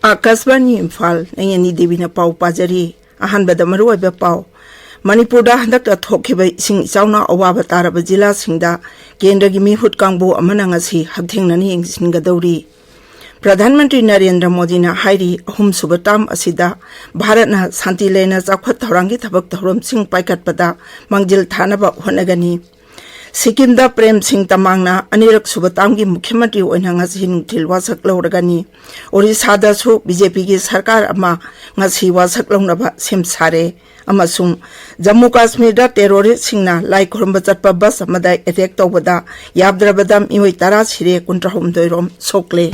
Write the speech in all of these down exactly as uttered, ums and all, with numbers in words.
ꯑꯥꯀꯥꯁꯕꯥꯅꯤ ꯏꯝꯐꯥꯜ, ꯅꯌꯅꯤ ꯗꯦꯕꯤꯅ ꯄꯥꯎ ꯄꯥꯖꯔꯤ꯫ ꯑꯍꯥꯟꯕꯗ ꯃꯔꯨꯑꯣꯏꯕ ꯄꯥꯎ꯫ ꯃꯅꯤꯄꯨꯔꯗ ꯍꯟꯗꯛꯇ ꯊꯣꯛꯈꯤꯕ ꯏꯁꯤꯡ ꯏꯆꯥꯎꯅ ꯑꯋꯥꯕ ꯇꯥꯔꯕ ꯖꯤꯂꯥꯁꯤꯡꯗ ꯀꯦꯟꯗ꯭ꯔꯒꯤ ꯃꯤꯍꯨꯠ ꯀꯥꯡꯕꯨ ꯑꯃꯅ ꯉꯁꯤ ꯍꯛꯊꯦꯡꯅꯅ ꯌꯦꯡꯁꯤꯟꯒꯗꯧꯔꯤ꯫ ꯄ꯭ꯔꯙꯥꯟ ꯃꯟꯇ꯭ꯔꯤ ꯅꯔꯦꯟꯗ꯭ꯔ ꯃꯣꯗꯤꯅ ꯍꯥꯏꯔꯤ, ꯑꯍꯨꯝꯁꯨꯕ ꯇꯥꯝ ꯑꯁꯤꯗ ꯚꯥꯔꯠꯅ ꯁꯥꯟꯇꯤ ꯂꯩꯅ ꯆꯥꯎꯈꯠ ꯊꯧꯔꯥꯡꯒꯤ ꯊꯕꯛ ꯊꯧꯔꯝꯁꯤꯡ ꯄꯥꯏꯈꯠꯄꯗ ꯃꯥꯡꯖꯤꯜ ꯊꯥꯅꯕ ꯍꯣꯠꯅꯒꯅꯤ꯫ ꯁꯤꯛꯀꯤꯝꯗ ꯄ꯭ꯔꯦꯝ ꯁꯤꯡ ꯇꯃꯥꯡꯅ ꯑꯅꯤꯔꯛ ꯁꯨꯕ ꯇꯥꯝꯒꯤ ꯃꯨꯈ꯭ꯌ ꯃꯟꯇ꯭ꯔꯤ ꯑꯣꯏꯅ ꯉꯁꯤ ꯅꯨꯡꯊꯤꯜ ꯋꯥꯁꯛ ꯂꯧꯔꯒꯅꯤ꯫ ꯑꯣꯔꯤꯁꯥꯗꯁꯨ ꯕꯤ ꯖꯦ ꯄꯤꯒꯤ ꯁꯔꯀꯥꯔ ꯑꯃ ꯉꯁꯤ ꯋꯥꯁꯛ ꯂꯧꯅꯕ ꯁꯦꯝ ꯁꯥꯔꯦ꯫ ꯑꯃꯁꯨꯡ ꯖꯝꯃꯨ ꯀꯥꯁꯃꯤꯔꯗ ꯇꯦꯔꯣꯔꯤꯁ꯭ꯠꯁꯤꯡꯅ ꯂꯥꯏ ꯈꯨꯔꯨꯝꯕ ꯆꯠꯄ ꯕꯁ ꯑꯃꯗ ꯑꯦꯇꯦꯛ ꯇꯧꯕꯗ ꯌꯥꯝꯗ꯭ꯔꯕꯗ ꯃꯤꯑꯣꯏ ꯇꯔꯥ ꯁꯤꯔꯦ, ꯀꯨꯟꯊ꯭ꯔꯥꯍꯨꯝꯗꯣꯏ ꯔꯣꯝ ꯁꯣꯛꯂꯦ꯫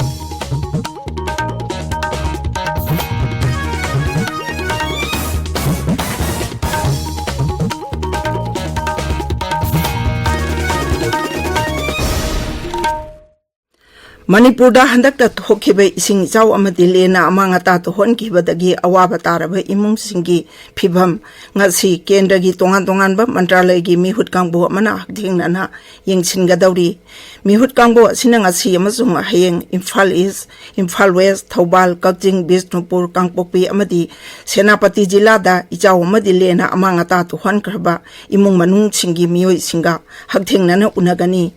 ꯃꯅꯤꯄꯨꯔꯗ ꯍꯟꯗꯛꯇ ꯊꯣꯛꯈꯤꯕ ꯏꯁꯤꯡ ꯏꯆꯥꯎ ꯑꯃꯗꯤ ꯂꯦꯟꯅ ꯑꯃꯥꯡ ꯑꯇꯥ ꯊꯣꯛꯍꯟꯈꯤꯕꯗꯒꯤ ꯑꯋꯥꯕ ꯇꯥꯔꯕ ꯏꯃꯨꯡꯁꯤꯡꯒꯤ ꯐꯤꯚꯝ ꯉꯁꯤ ꯀꯦꯟꯗ꯭ꯔꯒꯤ ꯇꯣꯉꯥꯟ ꯇꯣꯉꯥꯟꯕ ꯃꯟꯇ꯭ꯔꯥꯂꯌꯒꯤ ꯃꯤꯍꯨꯠ ꯀꯥꯡꯕꯨ ꯑꯃꯅ ꯍꯛꯊꯦꯡꯅꯅ ꯌꯦꯡꯁꯤꯟꯒꯗꯧꯔꯤ꯫ ꯃꯤꯍꯨꯠ ꯀꯥꯡꯕꯨ ꯑꯁꯤꯅ ꯉꯁꯤ ꯑꯃꯁꯨꯡ ꯍꯌꯦꯡ ꯏꯝꯐꯥꯜ ꯏꯁ꯭ꯠ, ꯏꯝꯐꯥꯜ ꯋꯦꯁ꯭ꯠ, ꯊꯧꯕꯥꯜ, ꯀꯛꯆꯤꯡ, ꯕꯤꯁꯅꯨꯄꯨꯔ, ꯀꯥꯡꯄꯣꯛꯄꯤ ꯑꯃꯗꯤ ꯁꯦꯅꯥꯄꯇꯤ ꯖꯤꯂꯥꯗ ꯏꯆꯥꯎ ꯑꯃꯗꯤ ꯂꯦꯟꯅ ꯑꯃꯥꯡ ꯑꯇꯥ ꯊꯣꯛꯍꯟꯈ꯭ꯔꯕ ꯏꯃꯨꯡ ꯃꯅꯨꯡꯁꯤꯡꯒꯤ ꯃꯤꯑꯣꯏꯁꯤꯡꯒ ꯍꯛꯊꯦꯡꯅꯅ ꯎꯅꯒꯅꯤ꯫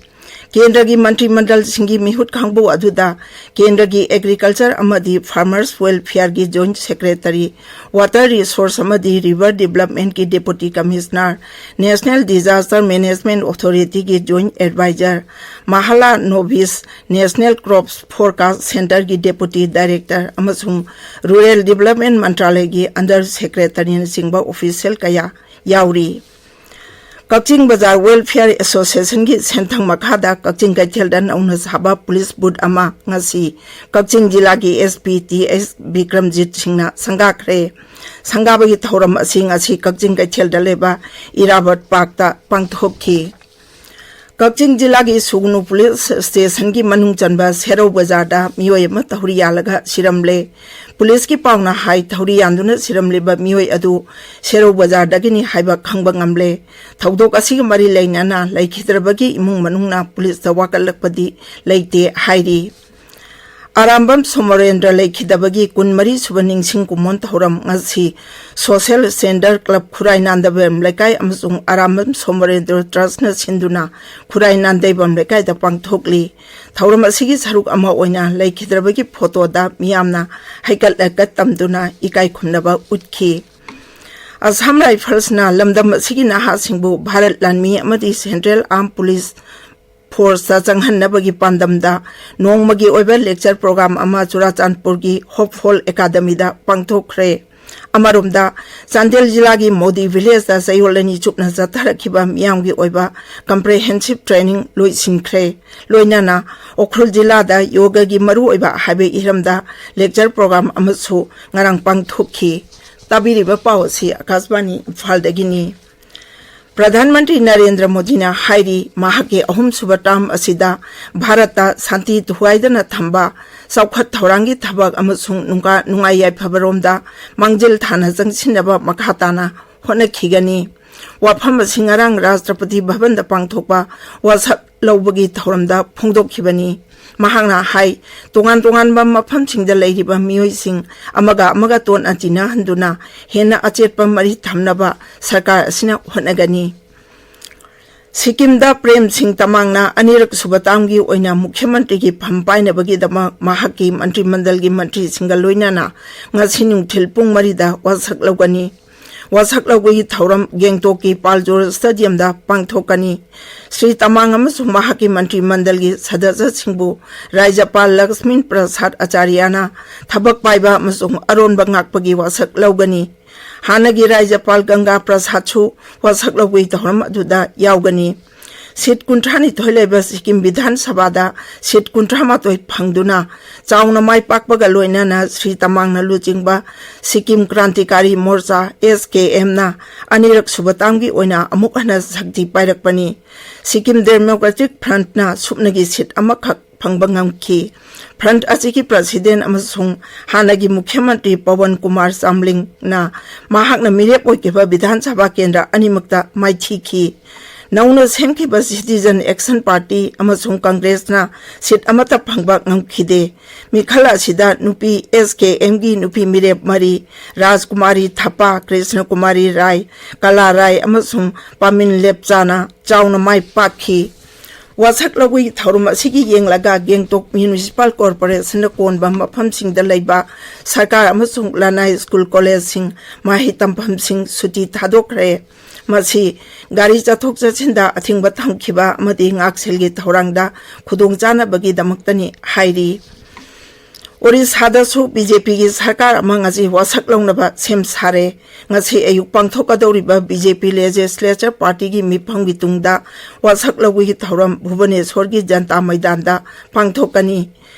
ꯀꯦꯟꯗ꯭ꯔꯒꯤ ꯃꯟꯇ꯭ꯔꯤ ꯃꯟꯗꯜꯁꯤꯡꯒꯤ ꯃꯤꯍꯨꯠ ꯀꯥꯡꯕꯨ ꯑꯗꯨꯗ ꯀꯦꯟꯗ꯭ꯔꯒꯤ ꯑꯦꯒ꯭ꯔꯤꯀꯜꯆꯔ ꯑꯃꯗꯤ ꯐꯥꯔꯃꯔꯁ ꯋꯦꯜꯐꯤꯌꯔꯒꯤ ꯖꯣꯏꯟꯠ ꯁꯦꯀ꯭ꯔꯦꯇꯔꯤ, ꯋꯥꯇꯔ ꯔꯤꯁꯣꯔꯁ ꯑꯃꯗꯤ ꯔꯤꯚꯔ ꯗꯤꯕꯂꯞꯃꯦꯟꯠꯀꯤ deputy commissioner, national disaster management ꯑꯣꯊꯣꯔꯤꯇꯤꯒꯤ ꯖꯣꯏꯟꯠ ꯑꯦꯗꯚꯥꯏꯖꯔ, ꯃꯍꯥꯂꯥ ꯅꯣꯕꯤꯁ ꯅꯦꯁꯅꯦꯜ ꯀ꯭ꯔꯣꯞꯁ ꯐꯣꯔꯀꯥꯁꯠ ꯁꯦꯟꯇꯔꯒꯤ ꯗꯦꯄꯨꯇꯤ ꯗꯥꯏꯔꯦꯛꯇꯔ ꯑꯃꯁꯨꯡ ꯔꯨꯔꯦꯜ ꯗꯤꯕꯂꯞꯃꯦꯟꯠ ꯃꯟꯇ꯭ꯔꯥꯂꯌꯒꯤ ꯑꯟꯗꯔ ꯁꯦꯀ꯭ꯔꯦꯇꯔꯤꯅꯆꯤꯡꯕ ꯑꯣꯐꯤꯁꯤꯌꯦꯜ ꯀꯌꯥ ꯌꯥꯎꯔꯤ꯫ ꯀꯛꯆꯤꯡ ꯕꯖꯥꯔ ꯋꯦꯜꯐꯤꯌꯔ ꯑꯦꯁꯣꯁꯤꯌꯦꯁꯟꯒꯤ ꯁꯦꯟꯊꯪ ꯃꯈꯥꯗ ꯀꯛꯆꯤꯡ ꯀꯩꯊꯦꯜꯗ ꯅꯧꯅ ꯁꯥꯕ ꯄꯨꯂꯤꯁ ꯕꯨꯠ ꯑꯃ ꯉꯁꯤ ꯀꯛꯆꯤꯡ ꯖꯤꯂꯥꯒꯤ ꯑꯦꯁ ꯄꯤ ꯇꯤ ꯑꯦꯁ ꯕꯤꯀ꯭ꯔꯝꯖꯤꯠ ꯁꯤꯡꯅ ꯁꯪꯒꯥꯈ꯭ꯔꯦ꯫ ꯁꯪꯒꯥꯕꯒꯤ ꯊꯧꯔꯝ ꯑꯁꯤ ꯉꯁꯤ ꯀꯛꯆꯤꯡ ꯀꯩꯊꯦꯜꯗ ꯂꯩꯕ ꯏꯔꯥꯕꯣꯠ ꯄꯥꯔꯛꯇ ꯄꯥꯡꯊꯣꯛꯈꯤ꯫ ꯀꯛꯆꯤꯡ ꯖꯤꯂꯥꯒꯤ ꯁꯨꯒꯅꯨ ꯄꯨꯂꯤꯁ ꯁ꯭ꯇꯦꯁꯟꯒꯤ ꯃꯅꯨꯡ ꯆꯟꯕ ꯁꯦꯔꯧ ꯕꯖꯥꯔꯗ ꯃꯤꯑꯣꯏ ꯑꯃ ꯊꯧꯔꯤ ꯌꯥꯜꯂꯒ ꯁꯤꯔꯝꯂꯦ꯫ ꯄꯨꯂꯤꯁꯀꯤ ꯄꯥꯎꯅ ꯍꯥꯏ, ꯊꯧꯔꯤ ꯌꯥꯟꯗꯨꯅ ꯁꯤꯔꯝꯂꯤꯕ ꯃꯤꯑꯣꯏ ꯑꯗꯨ ꯁꯦꯔꯧ ꯕꯖꯥꯔꯗꯒꯤꯅꯤ ꯍꯥꯏꯕ ꯈꯪꯕ ꯉꯝꯂꯦ꯫ ꯊꯧꯗꯣꯛ ꯑꯁꯤꯒ ꯃꯔꯤ ꯂꯩꯅꯅ ꯂꯩꯈꯤꯗ꯭ꯔꯕꯒꯤ ꯏꯃꯨꯡ ꯃꯅꯨꯡꯅ ꯄꯨꯂꯤꯁꯇ ꯋꯥꯀꯠꯂꯛꯄꯗꯤ ꯂꯩꯇꯦ ꯍꯥꯏꯔꯤ꯫ ꯑꯔꯥꯝꯕꯝ ꯁꯣꯃꯣꯔꯦꯟꯗ꯭ꯔ ꯂꯩꯈꯤꯗꯕꯒꯤ ꯀꯨꯟꯃꯔꯤ ꯁꯨꯕ ꯅꯤꯡꯁꯤꯡ ꯀꯨꯝꯑꯣꯟ ꯊꯧꯔꯝ ꯉꯁꯤ ꯁꯣꯁꯦꯜ ꯁꯦꯟꯇꯔ ꯀ꯭ꯂꯕ ꯈꯨꯔꯥꯏ ꯅꯥꯟꯗꯕꯦꯝ ꯂꯩꯀꯥꯏ ꯑꯃꯁꯨꯡ ꯑꯔꯥꯝꯕꯝ ꯁꯣꯃꯣꯔꯦꯟꯗ꯭ꯔ ꯇ꯭ꯔꯁꯅ ꯁꯤꯟꯗꯨꯅ ꯈꯨꯔꯥꯏ ꯅꯥꯟꯗꯩꯕꯝ ꯂꯩꯀꯥꯏꯗ ꯄꯥꯡꯊꯣꯛꯂꯤ꯫ ꯊꯧꯔꯝ ꯑꯁꯤꯒꯤ ꯁꯔꯨꯛ ꯑꯃ ꯑꯣꯏꯅ ꯂꯩꯈꯤꯗ꯭ꯔꯕꯒꯤ ꯐꯣꯇꯣꯗ ꯃꯤꯌꯥꯝꯅ ꯍꯩꯀꯠ ꯂꯩꯀꯠ ꯇꯝꯗꯨꯅ ꯏꯀꯥꯏ ꯈꯨꯝꯅꯕ ꯎꯠꯈꯤ꯫ ꯑꯁꯥꯝ ꯔꯥꯏꯐꯜꯁꯅ ꯂꯝꯗꯝ ꯑꯁꯤꯒꯤ ꯅꯍꯥꯁꯤꯡꯕꯨ ꯚꯥꯔꯠ ꯂꯥꯟꯃꯤ ꯑꯃꯗꯤ ꯁꯦꯟꯇ꯭ꯔꯦꯜ ꯑꯥꯔꯝ ꯄꯨꯂꯤꯁ ꯐꯣꯔꯁꯇ ꯆꯪꯍꯟꯅꯕꯒꯤ ꯄꯥꯟꯗꯝꯗ ꯅꯣꯡꯃꯒꯤ ꯑꯣꯏꯕ ꯂꯦꯛꯆꯔ ꯄ꯭ꯔꯣꯒ꯭ꯔꯥꯝ ꯑꯃ ꯆꯨꯔꯥꯆꯥꯟꯄꯨꯔꯒꯤ ꯍꯣꯞ ꯐꯣꯜ ꯑꯦꯀꯥꯗꯃꯤꯗ ꯄꯥꯡꯊꯣꯛꯈ꯭ꯔꯦ꯫ ꯑꯃꯔꯣꯝꯗ, ꯆꯥꯟꯗꯦꯜ ꯖꯤꯂꯥꯒꯤ ꯃꯣꯗꯤ ꯚꯤꯂꯦꯖꯇ ꯆꯌꯣꯜ ꯑꯅꯤ ꯆꯨꯞꯅ ꯆꯠꯊꯔꯛꯈꯤꯕ ꯃꯤꯌꯥꯝꯒꯤ ꯑꯣꯏꯕ ꯀꯝꯄ꯭ꯔꯦꯍꯦꯟꯁꯤꯞ ꯇ꯭ꯔꯦꯅꯤꯡ ꯂꯣꯏꯁꯤꯟꯈ꯭ꯔꯦ꯫ ꯂꯣꯏꯅꯅ ꯎꯈ꯭ꯔꯨꯜ ꯖꯤꯂꯥꯗ ꯌꯣꯒꯒꯤ ꯃꯔꯨꯑꯣꯏꯕ ꯍꯥꯏꯕꯒꯤ ꯍꯤꯔꯝꯗ ꯂꯦꯛꯆꯔ ꯄ꯭ꯔꯣꯒ꯭ꯔꯥꯝ ꯑꯃꯁꯨ ꯉꯔꯥꯡ ꯄꯥꯡꯊꯣꯛꯈꯤ꯫ ꯇꯥꯕꯤꯔꯤꯕ ꯄꯥꯎ ꯑꯁꯤ ꯑꯀꯥꯁꯕꯥꯅꯤ ꯏꯝꯐꯥꯜꯗꯒꯤꯅꯤ꯫ ꯄ꯭ꯔꯙꯥꯟ ꯃꯟꯇ꯭ꯔꯤ ꯅꯔꯦꯟꯗ꯭ꯔ ꯃꯣꯗꯤꯅ ꯍꯥꯏꯔꯤ, ꯃꯍꯥꯛꯀꯤ ꯑꯍꯨꯝꯁꯨꯕ ꯇꯥꯔꯝ ꯑꯁꯤꯗ ꯚꯥꯔꯠꯇ ꯁꯥꯟꯇꯤ ꯊꯨꯒꯥꯏꯗꯅ ꯊꯝꯕ, ꯆꯥꯎꯈꯠ ꯊꯧꯔꯥꯡꯒꯤ ꯊꯕꯛ ꯑꯃꯁꯨꯡ ꯅꯨꯡꯉꯥ-, ꯅꯨꯡꯉꯥꯏ ꯌꯥꯏꯐꯕꯔꯣꯝꯗ ꯃꯥꯡꯖꯤꯜ ꯊꯥꯅ ꯆꯪꯁꯤꯟꯅꯕ ꯃꯈꯥ ꯇꯥꯅ ꯍꯣꯠꯅꯈꯤꯒꯅꯤ꯫ ꯋꯥꯐꯝ ꯑꯁꯤ ꯉꯔꯥꯡ ꯔꯥꯁꯇ꯭ꯔꯄꯇꯤ ꯚꯕꯟꯗ ꯄꯥꯡꯊꯣꯛꯄ ꯋꯥꯁꯛ ꯂꯧꯕꯒꯤ ꯊꯧꯔꯝꯗ ꯐꯣꯡꯗꯣꯛꯈꯤꯕꯅꯤ꯫ ꯃꯍꯥꯛꯅ ꯍꯥꯏ, ꯇꯣꯉꯥꯟ ꯇꯣꯉꯥꯟꯕ ꯃꯐꯝꯁꯤꯡꯗ ꯂꯩꯔꯤꯕ ꯃꯤꯑꯣꯏꯁꯤꯡ ꯑꯃꯒ ꯑꯃꯒ ꯇꯣꯠꯅ ꯇꯤꯟꯅꯍꯟꯗꯨꯅ ꯍꯦꯟꯅ ꯑꯆꯦꯠꯄ ꯃꯔꯤ ꯊꯝꯅꯕ ꯁꯔꯀꯥꯔ ꯑꯁꯤꯅ ꯍꯣꯠꯅꯒꯅꯤ꯫ ꯁꯤꯛꯀꯤꯝꯗ ꯄ꯭ꯔꯦꯝ ꯁꯤꯡ ꯇꯃꯥꯡꯅ ꯑꯅꯤꯔꯛ ꯁꯨꯕ ꯇꯥꯝꯒꯤ ꯑꯣꯏꯅ ꯃꯨꯈ꯭ꯌ ꯃꯟꯇ꯭ꯔꯤꯒꯤ ꯐꯝ ꯄꯥꯏꯅꯕꯒꯤꯗꯃꯛ ꯃꯍꯥꯛꯀꯤ ꯃꯟꯇ꯭ꯔꯤ ꯃꯟꯗꯜꯒꯤ ꯃꯟꯇ꯭ꯔꯤꯁꯤꯡꯒ ꯂꯣꯏꯅꯅ ꯉꯁꯤ ꯅꯨꯡꯊꯤꯜ ꯄꯨꯡ ꯃꯔꯤꯗ ꯋꯥꯁꯛ ꯂꯧꯒꯅꯤ꯫ ꯋꯥꯁꯛ ꯂꯧꯕꯒꯤ ꯊꯧꯔꯝ ꯒꯦꯡꯇꯣꯛꯀꯤ ꯄꯥꯜꯖꯣꯔ ꯁ꯭ꯇꯦꯗꯤꯌꯝꯗ ꯄꯥꯡꯊꯣꯛꯀꯅꯤ꯫ ꯁ꯭ꯔꯤ ꯇꯃꯥꯡ ꯑꯃꯁꯨꯡ ꯃꯍꯥꯛꯀꯤ ꯃꯟꯇ꯭ꯔꯤ ꯃꯟꯗꯜꯒꯤ ꯁꯗꯁ꯭ꯌꯁꯤꯡꯕꯨ ꯔꯥꯖ꯭ꯌꯄꯥꯜ ꯂꯛꯁꯃꯤꯟ ꯄ꯭ꯔꯁꯥꯗ ꯑꯆꯥꯔꯌꯥꯅ ꯊꯕꯛ ꯄꯥꯏꯕ ꯑꯃꯁꯨꯡ ꯑꯔꯣꯟꯕ ꯉꯥꯛꯄꯒꯤ ꯋꯥꯁꯛ ꯂꯧꯒꯅꯤ꯫ ꯍꯥꯟꯅꯒꯤ ꯔꯥꯖ꯭ꯌꯄꯥꯜ ꯒꯪꯒꯥ ꯄ꯭ꯔꯁꯥꯗꯁꯨ ꯋꯥꯁꯛ ꯂꯧꯕꯒꯤ ꯊꯧꯔꯝ ꯑꯗꯨꯗ ꯌꯥꯎꯒꯅꯤ꯫ ꯁꯤꯠ ꯀꯨꯟꯊ꯭ꯔꯥ ꯅꯤꯊꯣꯏ ꯂꯩꯕ ꯁꯤꯛꯀꯤꯝ ꯕꯤꯙꯥꯟ ꯁꯚꯥꯗ ꯁꯤꯠ ꯀꯨꯟꯊ꯭ꯔꯥ ꯃꯥꯊꯣꯏ ꯐꯪꯗꯨꯅ ꯆꯥꯎꯅ ꯃꯥꯏ ꯄꯥꯛꯄꯒ ꯂꯣꯏꯅꯅ ꯁ꯭ꯔꯤ ꯇꯃꯥꯡꯅ ꯂꯨꯆꯤꯡꯕ ꯁꯤꯛꯀꯤꯝ ꯀ꯭ꯔꯥꯟꯇꯤꯀꯥꯔꯤ ꯃꯣꯔꯆꯥ, ꯑꯦꯁ ꯀꯦ ꯑꯦꯝꯅ ꯑꯅꯤꯔꯛ ꯁꯨꯕ ꯇꯥꯝꯒꯤ ꯑꯣꯏꯅ ꯑꯃꯨꯛ ꯍꯟꯅ ꯁꯛꯇꯤ ꯄꯥꯏꯔꯛꯄꯅꯤ꯫ ꯁꯤꯛꯀꯤꯝ ꯗꯦꯃꯣꯀ꯭ꯔꯦꯇꯤꯛ ꯐ꯭ꯔꯟꯠꯅ ꯁꯨꯞꯅꯒꯤ ꯁꯤꯠ ꯑꯃꯈꯛ ꯐꯪꯕ ꯉꯝꯈꯤ꯫ ꯐ꯭ꯔꯟꯠ ꯑꯁꯤꯒꯤ ꯄ꯭ꯔꯁꯤꯗꯦꯟꯠ ꯑꯃꯁꯨꯡ ꯍꯥꯟꯅꯒꯤ ꯃꯨꯈ꯭ꯌ ꯃꯟꯇ꯭ꯔꯤ ꯄꯋꯟ ꯀꯨꯃꯥꯔ ꯆꯥꯝꯂꯤꯡꯅ ꯃꯍꯥꯛꯅ ꯃꯤꯔꯦꯞ ꯑꯣꯏꯈꯤꯕ ꯕꯤꯙꯥꯟ ꯁꯚꯥ ꯀꯦꯟꯗ꯭ꯔ ꯑꯅꯤꯃꯛꯇ ꯃꯥꯏꯊꯤꯈꯤ꯫ ꯅꯧꯅ ꯁꯦꯝꯈꯤꯕ Citizen Action Party ꯑꯃꯁꯨꯡ ꯀꯪꯒ꯭ꯔꯦꯁꯅ ꯁꯤꯠ ꯑꯃꯠꯇ ꯐꯪꯕ ꯉꯝꯈꯤꯗꯦ꯫ ꯃꯤꯈꯜ ꯑꯁꯤꯗ ꯅꯨꯄꯤ SKMꯒꯤ ꯅꯨꯄꯤ ꯃꯤꯔꯦꯞ ꯃꯔꯤ, ꯔꯥꯖꯀꯨꯃꯥꯔꯤ ꯊꯥꯄꯥ, ꯀ꯭ꯔꯤꯁꯅ ꯀꯨꯃꯥꯔꯤ ꯔꯥꯏ, ꯀꯂꯥ ꯔꯥꯏ ꯑꯃꯁꯨꯡ ꯄꯥꯃꯤꯟ ꯂꯦꯞꯆꯥꯅ ꯆꯥꯎꯅ ꯃꯥꯏ ꯄꯥꯛꯈꯤ꯫ ꯋꯥꯁꯛ ꯂꯧꯕꯒꯤ ꯊꯧꯔꯝ ꯑꯁꯤꯒꯤ ꯌꯦꯡꯂꯒ ꯒꯦꯡꯇꯣꯛ ꯃ꯭ꯌꯨꯅꯤꯁꯤꯄꯥꯜ ꯀꯣꯔꯄꯣꯔꯦꯁꯟꯅ ꯀꯣꯟꯕ ꯃꯐꯝꯁꯤꯡꯗ ꯂꯩꯕ ꯁꯔꯀꯥꯔ ꯑꯃꯁꯨꯡ ꯂꯅꯥꯏ ꯁ꯭ꯀꯨꯜ ꯀꯣꯂꯦꯖꯁꯤꯡ, ꯃꯍꯩ ꯇꯝꯐꯝꯁꯤꯡ ꯁꯨꯇꯤ ꯊꯥꯗꯣꯛꯈ꯭ꯔꯦ꯫ ꯃꯁꯤ ꯒꯥꯔꯤ ꯆꯠꯊꯣꯛ ꯆꯠꯁꯤꯟꯗ ꯑꯊꯤꯡꯕ ꯊꯝꯈꯤꯕ ꯑꯃꯗꯤ ꯉꯥꯛꯁꯦꯜꯒꯤ ꯊꯧꯔꯥꯡꯗ ꯈꯨꯗꯣꯡꯆꯥꯅꯕꯒꯤꯗꯃꯛꯇꯅꯤ ꯍꯥꯏꯔꯤ꯫ ꯑꯣꯔꯤꯁꯥꯗꯁꯨ BJPꯒꯤ ꯁꯔꯀꯥꯔ ꯑꯃ ꯉꯁꯤ ꯋꯥꯁꯛ ꯂꯧꯅꯕ ꯁꯦꯝ ꯁꯥꯔꯦ꯫ ꯉꯁꯤ ꯑꯌꯨꯛ ꯄꯥꯡꯊꯣꯛꯀꯗꯧꯔꯤꯕ BJP Legislature Partyꯒꯤ ꯃꯤꯐꯝꯒꯤ ꯇꯨꯡꯗ ꯋꯥꯁꯛ ꯂꯧꯕꯒꯤ ꯊꯧꯔꯝ ꯚꯨꯕꯅꯦꯁ꯭ꯋꯔꯒꯤ ꯖꯟꯇꯥ ꯃꯩꯗꯥꯟꯗ ꯄꯥꯡꯊꯣꯛꯀꯅꯤ꯫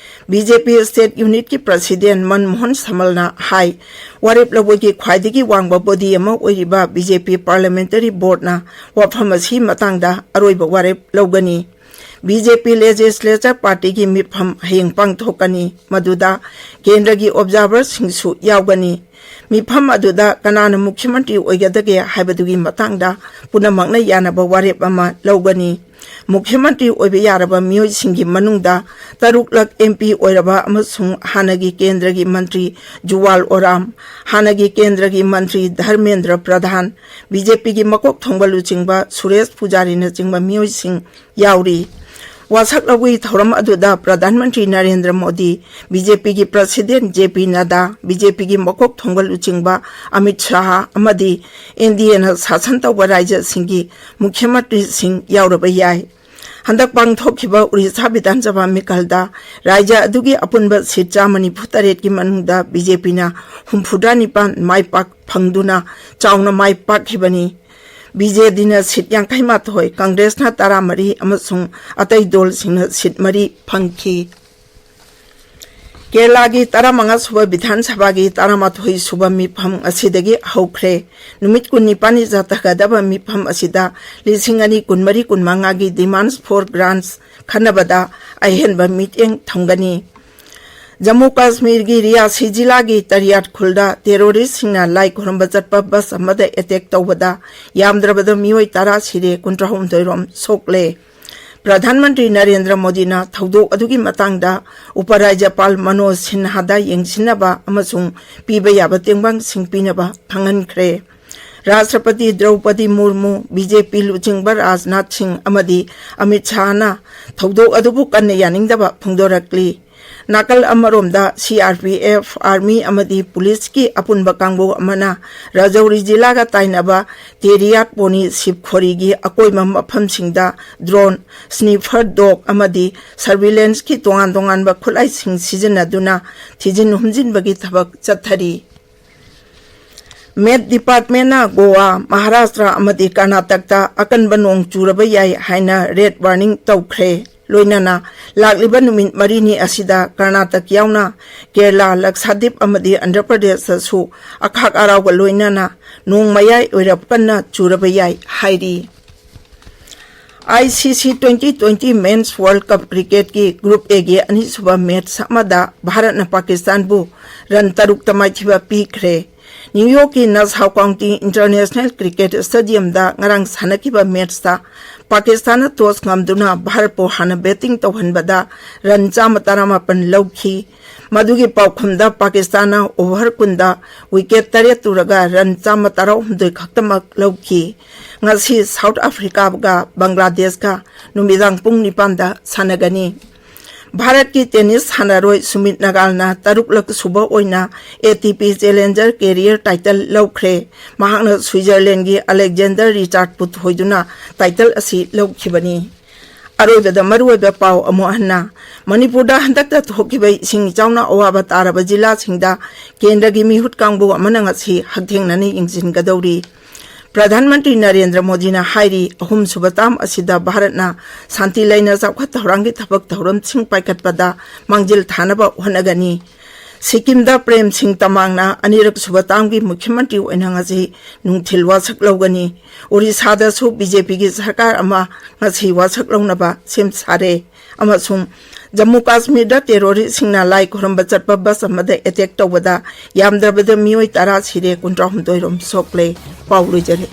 BJP State Unitꯀꯤ President ꯃꯟꯃꯣꯍꯟ ꯁꯃꯜꯅ ꯍꯥꯏ, ꯋꯥꯔꯦꯞ ꯂꯧꯕꯒꯤ ꯈ꯭ꯋꯥꯏꯗꯒꯤ ꯋꯥꯡꯕ body ꯑꯃ ꯑꯣꯏꯔꯤꯕ BJP Parliamentary Boardꯅ ꯋꯥꯐꯝ ꯑꯁꯤ ꯃꯇꯥꯡꯗ ꯑꯔꯣꯏꯕ ꯋꯥꯔꯦꯞ ꯂꯧꯒꯅꯤ꯫ BJP Legislature Partyꯒꯤ ꯃꯤꯐꯝ ꯍꯌꯦꯡ ꯄꯥꯡꯊꯣꯛꯀꯅꯤ, ꯃꯗꯨꯗ ꯀꯦꯟꯗ꯭ꯔꯒꯤ observerꯁꯤꯡꯁꯨ ꯌꯥꯎꯒꯅꯤ꯫ ꯃꯤꯐꯝ ꯑꯗꯨꯗ ꯀꯅꯥꯅ ꯃꯨꯈ꯭ꯌ ꯃꯟꯇ꯭ꯔꯤ ꯑꯣꯏꯒꯗꯒꯦ ꯍꯥꯏꯕꯗꯨꯒꯤ ꯃꯇꯥꯡꯗ ꯄꯨꯝꯅꯃꯛꯅ ꯌꯥꯅꯕ ꯋꯥꯔꯦꯞ ꯑꯃ ꯂꯧꯒꯅꯤ꯫ ꯃꯨꯈ꯭ꯌ ꯃꯟꯇ꯭ꯔꯤ ꯑꯣꯏꯕ ꯌꯥꯔꯕ ꯃꯤꯑꯣꯏꯁꯤꯡꯒꯤ ꯃꯅꯨꯡꯗ ꯇꯔꯨꯛꯂꯛ MP ꯑꯣꯏꯔꯕ ꯑꯃꯁꯨꯡ ꯍꯥꯟꯅꯒꯤ ꯀꯦꯟꯗ꯭ꯔꯒꯤ ꯃꯟꯇ꯭ꯔꯤ ꯖꯨꯋꯥꯜ ꯑꯣꯔꯥꯝ, ꯍꯥꯟꯅꯒꯤ ꯀꯦꯟꯗ꯭ꯔꯒꯤ ꯃꯟꯇ꯭ꯔꯤ ꯙꯔꯃꯦꯟꯗ꯭ꯔ ꯄ꯭ꯔꯙꯥꯟ, BJPꯒꯤ ꯃꯀꯣꯛ ꯊꯣꯡꯕ ꯂꯨꯆꯤꯡꯕ ꯁꯨꯔꯦꯁ ꯄꯨꯖꯥꯔꯤꯅꯆꯤꯡꯕ ꯃꯤꯑꯣꯏꯁꯤꯡ ꯌꯥꯎꯔꯤ꯫ ꯋꯥꯁꯛ ꯂꯧꯕꯒꯤ ꯊꯧꯔꯝ ꯑꯗꯨꯗ ꯄ꯭ꯔꯙꯥꯟ ꯃꯟꯇ꯭ꯔꯤ ꯅꯔꯦꯟꯗ꯭ꯔ ꯃꯣꯗꯤ, BJPꯒꯤ President JP ꯅꯗꯥ, BJPꯒꯤ ꯃꯀꯣꯛ ꯊꯣꯡꯕ ꯂꯨꯆꯤꯡꯕ ꯑꯃꯤꯠ ꯁꯥꯍ ꯑꯃꯗꯤ INDAꯅ ꯁꯥꯁꯟ ꯇꯧꯕ ꯔꯥꯖ꯭ꯌꯁꯤꯡꯒꯤ ꯃꯨꯈ꯭ꯌ ꯃꯟꯇ꯭ꯔꯤꯁꯤꯡ ꯌꯥꯎꯔꯕ ꯌꯥꯏ꯫ ꯍꯟꯗꯛ ꯄꯥꯡꯊꯣꯛꯈꯤꯕ ꯑꯣꯔꯤꯁꯥ ꯕꯤꯙꯥꯟ ꯁꯚꯥ ꯃꯤꯈꯜꯗ ꯔꯥꯖ꯭ꯌ ꯑꯗꯨꯒꯤ ꯑꯄꯨꯟꯕ ꯁꯤꯠ ꯆꯥꯝꯃ ꯅꯤꯐꯨ ꯇꯔꯦꯠꯀꯤ ꯃꯅꯨꯡꯗ BJPꯅ ꯍꯨꯝꯐꯨꯇꯔꯥ ꯅꯤꯄꯥꯟ ꯃꯥꯏ ꯄꯥꯛ ꯐꯪꯗꯨꯅ ꯆꯥꯎꯅ ꯃꯥꯏ ꯄꯥꯛꯈꯤꯕꯅꯤ꯫ BJDꯅ ꯁꯤꯠ ꯌꯥꯡꯈꯩ ꯃꯥꯊꯣꯏ, ꯀꯪꯒ꯭ꯔꯦꯁꯅ ꯇꯔꯥꯃꯔꯤ ꯑꯃꯁꯨꯡ ꯑꯇꯩ ꯗꯣꯜꯁꯤꯡꯅ ꯁꯤꯠ ꯃꯔꯤ ꯐꯪꯈꯤ꯫ ꯀꯦꯔꯂꯥꯒꯤ ꯇꯔꯥꯃꯉꯥ ꯁꯨꯕ ꯕꯤꯙꯥꯟ ꯁꯚꯥꯒꯤ ꯇꯔꯥꯃꯥꯊꯣꯏ ꯁꯨꯕ ꯃꯤꯐꯝ ꯑꯁꯤꯗꯒꯤ ꯍꯧꯈ꯭ꯔꯦ꯫ ꯅꯨꯃꯤꯠ ꯀꯨꯟꯅꯤꯄꯥꯟꯅꯤ ꯆꯠꯊꯒꯗꯕ ꯃꯤꯐꯝ ꯑꯁꯤꯗ ꯂꯤꯁꯤꯡ ꯑꯅꯤ ꯀꯨꯟꯃꯔꯤ ꯀꯨꯟꯃꯉꯥꯒꯤ Demands for Grants ꯈꯟꯅꯕꯗ ꯑꯍꯦꯟꯕ ꯃꯤꯠꯌꯦꯡ ꯊꯝꯒꯅꯤ꯫ ꯖꯝꯃꯨ ꯀꯥꯁꯃꯤꯔꯒꯤ ꯔꯤꯌꯥꯁꯤ ꯖꯤꯂꯥꯒꯤ ꯇꯔꯤꯌꯥꯠ ꯈꯨꯜꯗ ꯇꯦꯔꯣꯔꯤꯁꯁꯤꯡꯅ ꯂꯥꯏ ꯈꯨꯔꯨꯝꯕ ꯆꯠꯄ ꯕꯁ ꯑꯃꯗ ꯑꯦꯇꯦꯛ ꯇꯧꯕꯗ ꯌꯥꯝꯗ꯭ꯔꯕꯗ ꯃꯤꯑꯣꯏ ꯇꯔꯥ ꯁꯤꯔꯦ, ꯀꯨꯟꯊ꯭ꯔꯥꯍꯨꯝꯗꯣꯏ ꯔꯣꯝ ꯁꯣꯛꯂꯦ꯫ ꯄ꯭ꯔꯙꯥꯟ ꯃꯟꯇ꯭ꯔꯤ ꯅꯔꯦꯟꯗ꯭ꯔ ꯃꯣꯗꯤꯅ ꯊꯧꯗꯣꯛ ꯑꯗꯨꯒꯤ ꯃꯇꯥꯡꯗ ꯎꯄꯔꯥꯖ꯭ꯌꯄꯥꯜ ꯃꯅꯣꯖ ꯁꯤꯟꯍꯥꯗ ꯌꯦꯡꯁꯤꯟꯅꯕ ꯑꯃꯁꯨꯡ ꯄꯤꯕ ꯌꯥꯕ ꯇꯦꯡꯕꯥꯡꯁꯤꯡ ꯄꯤꯅꯕ ꯈꯪꯍꯟꯈ꯭ꯔꯦ꯫ ꯔꯥꯁꯇ꯭ꯔꯄꯇꯤ ꯗ꯭ꯔꯧꯄꯗꯤ ꯃꯨꯔꯃꯨ, ꯕꯤ ꯖꯦ ꯄꯤ ꯂꯨꯆꯤꯡꯕ ꯔꯥꯖꯅꯥꯊ ꯁꯤꯡ ꯑꯃꯗꯤ ꯑꯃꯤꯠ ꯁꯥꯍꯅ ꯊꯧꯗꯣꯛ ꯑꯗꯨꯕꯨ ꯀꯟꯅ ꯌꯥꯅꯤꯡꯗꯕ ꯐꯣꯡꯗꯣꯔꯛꯂꯤ꯫ ꯅꯥꯀꯜ ꯑꯃꯔꯣꯝꯗ, C R P F, army ꯑꯃꯗꯤ ꯄꯨꯂꯤꯁꯀꯤ ꯑꯄꯨꯟꯕ ꯀꯥꯡꯕꯨ ꯑꯃꯅ ꯔꯥꯖꯧꯔꯤ ꯖꯤꯂꯥꯒ ꯇꯥꯏꯅꯕ ꯇꯦꯔꯤꯌꯥꯠ ꯄꯣꯅꯤ ꯁꯤꯞ ꯈꯣꯔꯤꯒꯤ ꯑꯀꯣꯏꯕ ꯃꯐꯝꯁꯤꯡꯗ ꯗ꯭ꯔꯣꯟ, ꯁ꯭ꯅꯤꯐꯔ ꯗꯣꯒ ꯑꯃꯗꯤ ꯁꯔꯚꯤꯂꯦꯟꯁꯀꯤ ꯇꯣꯉꯥꯟ ꯇꯣꯉꯥꯟꯕ ꯈꯨꯠꯂꯥꯏꯁꯤꯡ ꯁꯤꯖꯤꯟꯅꯗꯨꯅ ꯊꯤꯖꯤꯟ ꯍꯨꯝꯖꯤꯟꯕꯒꯤ ꯊꯕꯛ ꯆꯠꯊꯔꯤ꯫ ꯃꯦꯠ ꯗꯤꯄꯥꯔꯠꯃꯦꯟꯅ ꯒꯣꯋꯥ, ꯃꯍꯥꯔꯥꯁꯇ꯭ꯔ ꯑꯃꯗꯤ ꯀꯔꯅꯥꯇꯛꯇ ꯑꯀꯟꯕ ꯅꯣꯡ ꯆꯨꯔꯕ ꯌꯥꯏ ꯍꯥꯏꯅ ꯔꯦꯗ ꯋꯥꯔꯅꯤꯡ ꯇꯧꯈ꯭ꯔꯦ꯫ ꯂꯣꯏꯅꯅ ꯂꯥꯛꯂꯤꯕ ꯅꯨꯃꯤꯠ ꯃꯔꯤꯅꯤ ꯑꯁꯤꯗ ꯀꯔꯅꯥꯇꯛ ꯌꯥꯎꯅ ꯀꯦꯔꯂꯥ, ꯂꯛꯁꯥꯗꯤꯞ ꯑꯃꯗꯤ ꯑꯟꯙ꯭ꯔ ꯄ꯭ꯔꯗꯦꯁꯇꯁꯨ ꯑꯈꯥꯛ ꯑꯔꯥꯎꯒ ꯂꯣꯏꯅꯅ ꯅꯣꯡ ꯃꯌꯥꯏ ꯑꯣꯏꯔꯞ ꯀꯟꯅ ꯆꯨꯔꯕ ꯌꯥꯏ ꯍꯥꯏꯔꯤ꯫ ꯑꯥꯏ ꯁꯤ ꯁꯤ twenty twenty Men's World Cup Cricketꯀꯤ Group Aꯒꯤ ꯑꯅꯤꯁꯨꯕ ꯃꯦꯠꯆ ꯑꯃꯗ ꯚꯥꯔꯠꯅ ꯄꯥꯀꯤꯁꯇꯥꯟꯕꯨ ꯔꯟ ꯇꯔꯨꯛꯇ ꯃꯥꯏꯊꯤꯕ ꯄꯤꯈ꯭ꯔꯦ꯫ ꯅ꯭ꯌꯨ ꯌꯣꯔꯛꯀꯤ ꯅꯁꯥꯎ ꯀꯥꯎꯟꯇꯤ ꯏꯟꯇꯔꯅꯦꯁꯅꯦꯜ ꯀ꯭ꯔꯤꯀꯦꯠ ꯁ꯭ꯇꯦꯗꯤꯌꯝꯗ ꯉꯔꯥꯡ ꯁꯥꯟꯅꯈꯤꯕ ꯃꯦꯠꯆꯇ ꯄꯥꯀꯤꯁꯇꯥꯟꯅ ꯇꯣꯁ ꯉꯝꯗꯨꯅ ꯚꯥꯔꯠꯄꯨ ꯍꯥꯟꯅ ꯕꯦꯇꯤꯡ ꯇꯧꯍꯟꯕꯗ ꯔꯟ ꯆꯥꯝꯃ ꯇꯔꯥꯃꯥꯄꯟ ꯂꯧꯈꯤ꯫ ꯃꯗꯨꯒꯤ ꯄꯥꯎꯈꯨꯝꯗ ꯄꯥꯀꯤꯁꯇꯥꯟꯅ ꯑꯣꯚꯔ ꯀꯨꯟꯗ ꯋꯤꯀꯦꯠ ꯇꯔꯦꯠ ꯇꯨꯔꯒ ꯔꯟ ꯆꯥꯝꯃ ꯇꯔꯥꯍꯨꯝꯗꯣꯏ ꯈꯛꯇꯃꯛ ꯂꯧꯈꯤ꯫ ꯉꯁꯤ ꯁꯥꯎꯠ ꯑꯐ꯭ꯔꯤꯀꯥꯒ ꯕꯪꯒ꯭ꯂꯥꯗꯦꯁꯀ ꯅꯨꯃꯤꯗꯥꯡ ꯄꯨꯡ ꯅꯤꯄꯥꯟꯗ ꯁꯥꯟꯅꯒꯅꯤ꯫ ꯚꯥꯔꯠꯀꯤ ꯇꯦꯅꯤꯁ ꯁꯥꯟꯅꯔꯣꯏ ꯁꯨꯃꯤꯠ ꯅꯥꯒꯥꯜꯅ ꯇꯔꯨꯛꯂꯛ ꯁꯨꯕ ꯑꯣꯏꯅ A T P Challenger Career Title ꯂꯧꯈ꯭ꯔꯦ꯫ ꯃꯍꯥꯛꯅ ꯁ꯭ꯋꯤꯖꯔꯂꯦꯟꯒꯤ ꯑꯂꯦꯛꯖꯦꯟꯗꯔ ꯔꯤꯆꯥꯔꯗꯄꯨ ꯊꯣꯏꯗꯨꯅ ꯇꯥꯏꯇꯜ ꯑꯁꯤ ꯂꯧꯈꯤꯕꯅꯤ꯫ ꯑꯔꯣꯏꯕꯗ ꯃꯔꯨꯑꯣꯏꯕ ꯄꯥꯎ ꯑꯃꯨꯛ ꯍꯟꯅ꯫ ꯃꯅꯤꯄꯨꯔꯗ ꯍꯟꯗꯛꯇ ꯊꯣꯛꯈꯤꯕ ꯏꯁꯤꯡ ꯏꯆꯥꯎꯅ ꯑꯋꯥꯕ ꯇꯥꯔꯕ ꯖꯤꯂꯥꯁꯤꯡꯗ ꯀꯦꯟꯗ꯭ꯔꯒꯤ ꯃꯤꯍꯨꯠ ꯀꯥꯡꯕꯨ ꯑꯃꯅ ꯉꯁꯤ ꯍꯛꯊꯦꯡꯅꯅ ꯌꯦꯡꯁꯤꯟꯒꯗꯧꯔꯤ꯫ ꯄ꯭ꯔꯙꯥꯟ ꯃꯟꯇ꯭ꯔꯤ ꯅꯔꯦꯟꯗ꯭ꯔ ꯃꯣꯗꯤꯅ ꯍꯥꯏꯔꯤ, ꯑꯍꯨꯝꯁꯨꯕ ꯇꯥꯝ ꯑꯁꯤꯗ ꯚꯥꯔꯠꯅ ꯁꯥꯟꯇꯤ ꯂꯩꯅ ꯆꯥꯎꯈꯠ ꯊꯧꯔꯥꯡꯒꯤ ꯊꯕꯛ ꯊꯧꯔꯝꯁꯤꯡ ꯄꯥꯏꯈꯠꯄꯗ ꯃꯥꯡꯖꯤꯜ ꯊꯥꯅꯕ ꯍꯣꯠꯅꯒꯅꯤ꯫ ꯁꯤꯛꯀꯤꯝꯗ ꯄ꯭ꯔꯦꯝ ꯁꯤꯡ ꯇꯃꯥꯡꯅ ꯑꯅꯤꯔꯛ ꯁꯨꯕ ꯇꯥꯝꯒꯤ ꯃꯨꯈ꯭ꯌ ꯃꯟꯇ꯭ꯔꯤ ꯑꯣꯏꯅ ꯉꯁꯤ ꯅꯨꯡꯊꯤꯜ ꯋꯥꯁꯛ ꯂꯧꯒꯅꯤ꯫ ꯑꯣꯔꯤꯁꯥꯗꯁꯨ B J Pꯒꯤ ꯁꯔꯀꯥꯔ ꯑꯃ ꯉꯁꯤ ꯋꯥꯁꯛ ꯂꯧꯅꯕ ꯁꯦꯝ ꯁꯥꯔꯦ ꯑꯃꯁꯨꯡ ꯖꯝꯃꯨ ꯀꯥꯁꯃꯤꯔꯗ ꯇꯦꯔꯣꯔꯤꯁꯁꯤꯡꯅ ꯂꯥꯏ ꯈꯨꯔꯨꯝꯕ ꯆꯠꯄ ꯕꯁ ꯑꯃꯗ ꯑꯦꯇꯦꯛ ꯇꯧꯕꯗ ꯌꯥꯝꯗ꯭ꯔꯕꯗ ꯃꯤꯑꯣꯏ ꯇꯔꯥ ꯁꯤꯔꯦ, ꯀꯨꯟꯊ꯭ꯔꯥ ꯍꯨꯝꯗꯣꯏ ꯔꯣꯝ ꯁꯣꯛꯂꯦ꯫ ꯄꯥꯎ ꯂꯣꯏꯖꯔꯦ꯫